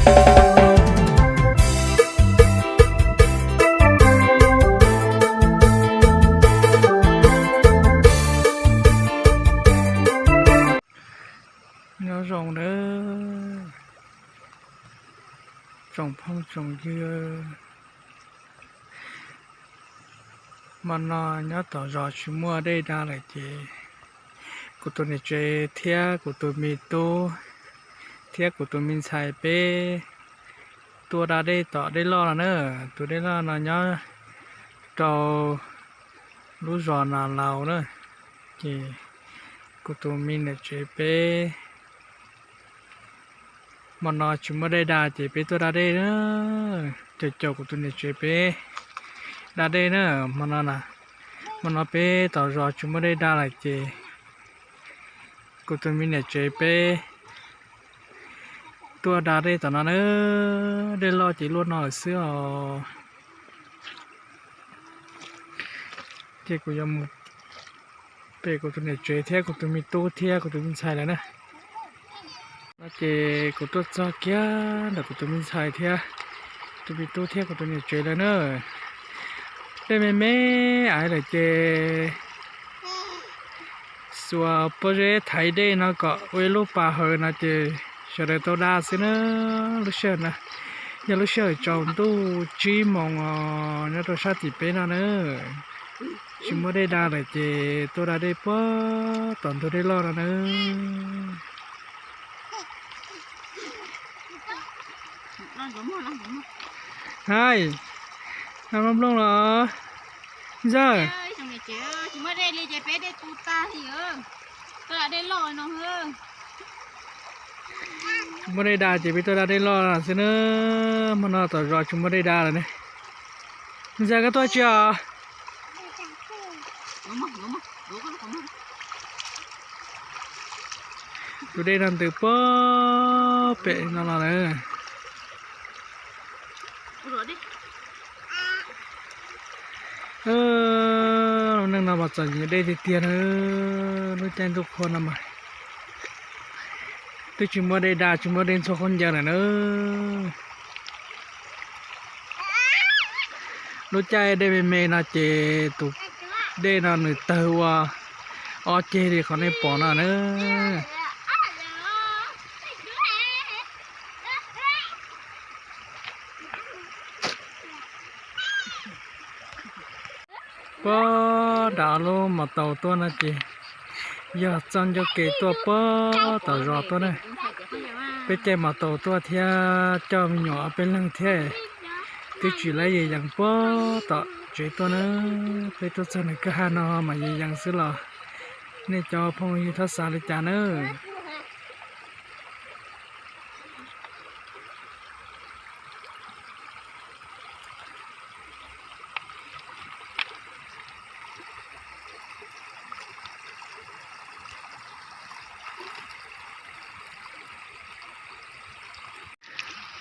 Nyob zoo nawb tsoom phooj tsoom ywg. Hmo no nyob tom zos tsis muaj dej da lawm ces kuv tus niam tsev thiab kuv tus me tub thiab kuv tus me ntxhais peb tuaj da dej tom dej loj no na. Tus dej loj no nyob rau lub zos Nas Laus na. Ces kuv tus me niam tsev peb hmo no tsis muaj dej da ces peb tuaj da dej na. Caum caum kuv tus niam tsev peb da dej na. Hmo no na, hmo no peb tom zos tsis muaj dej da lawm ces kuv tus me niam tsev peb tuaj da dej tom no na. Dej loj ces luaj no lawm xwb os. Ces kuv yuav mus pem kuv tus niam tsev thiab kuv tus me tub thiab kuv tus me ntxhais lawm na. No ces kuv tuaj txog kiag ntawm kuv tus me ntxhais thiab tus me tub thiab kuv tus niam tsev lawm na. Dej me me aiv lawm ces xuas pob zeb thaiv dej no kom ua ib lub pas haws no ces sawv daws tau da xwb na. Lub sij hawm no yog lub sij hawm tsaus ntuj tsib moos os, nyob rau sab tim peb no na. Tsis muaj dej da lawm ces tuaj da dej puag tom ntug dej loj no na. Hais, noj nplooj los ntxawg? Tsis muaj dej li ces peb dej tu tag li. Tsis muaj dej da ces peb tuaj da dej loj xwb na. Hmo no tom zos tsis muaj dej da lawm ne. Ntxawg koj tuaj tsis os? Tus dej no ntws puag pem no los lawm. Lub neej no mas txom nyem dej tiag tiag na. Lub caij ntuj qhua no mas twb tsis muaj dej da tsis muaj dej ntxhua khaub ncaws lawm na. Lub caij dej me me no ces tus dej no nws tawg ua ob ceg li qhov nej pom no na. Puag nram lub mos taus tuaj no ces yog txoj ncauj ke tuaj puag tom zos tuaj na. Peb caij mos taus tuaj thiab coj me nyuam ob peb leeg thiab twb tsis laib yees puag tom tsev tuaj na. Peb tuaj txog nws kwj ha no mas yees xwb los nej cov phooj ywg txhob xav li cas nawb.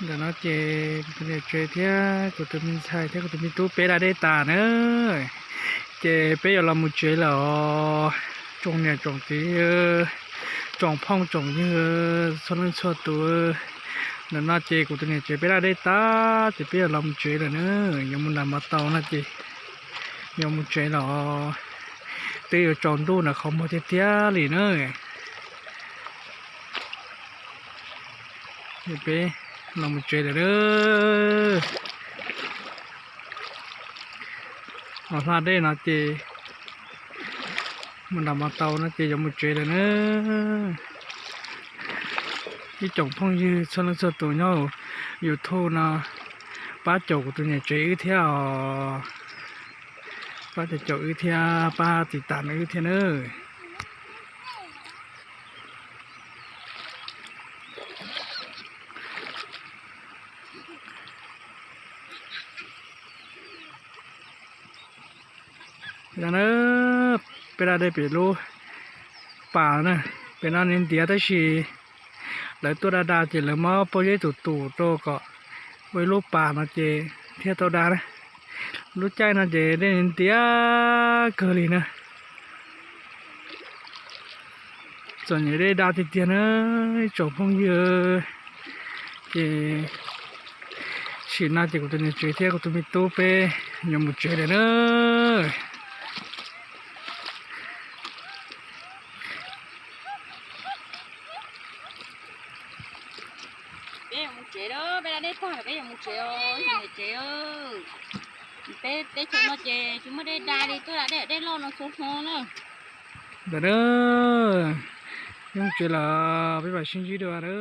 Ntawm no ces kuv tus niam tsev thiab kuv tus me ntxhais thiab kuv tus me tub peb da dej tas na, ces peb yuav los mus tsev lawm os. Tsoom niam tsoom txiv, tsoom phooj tsoom ywg txhua leej txhua tus, ntawm no ces kuv tus niam tsev peb da dej tas ces peb yuav los mus tsev lawm na. Yuav mus nram mos taus no ces yuav mus tsev los twb yuav tsaus ntuj nram qhov muag tiag tiag li na. Peb los mus tsev lawm na. Los hla dej no ces mus nram mos taus no ces yuav mus tsev lawm na. Ib tsoom phooj ywg txhua leej txhua tus nyob YouTube no pab caum kuv tus niam tsev wb thiab os. Pab caum caum wb thiab pab tiv tam wb thiab nawb. Peb da dej pem lub pas na, pem no nws ntiav tab sis lawv tuaj da da ces lawv muab pob zeb tus tus rau kom ua ib lub pas no ces thiaj tau da na. Lub caij no ces dej ntiav kawg li na. Txom nyem dej da tiag tiag na, tsoom phooj ywg. Ces sim no ces kuv tus niam tsev thiab kuv tus me tub peb yuav mus tsev lawm na. Peb yuav mus tsev lawm, peb da dej tag lawm peb yuav mus tsev os, niam tsev. Peb teb chaws no ces tsis muaj dej da li, tuaj da dej, dej loj no txhua hmo na. Ntawm na, peb mus tsev lawm, peb mam sib ntsib dua na.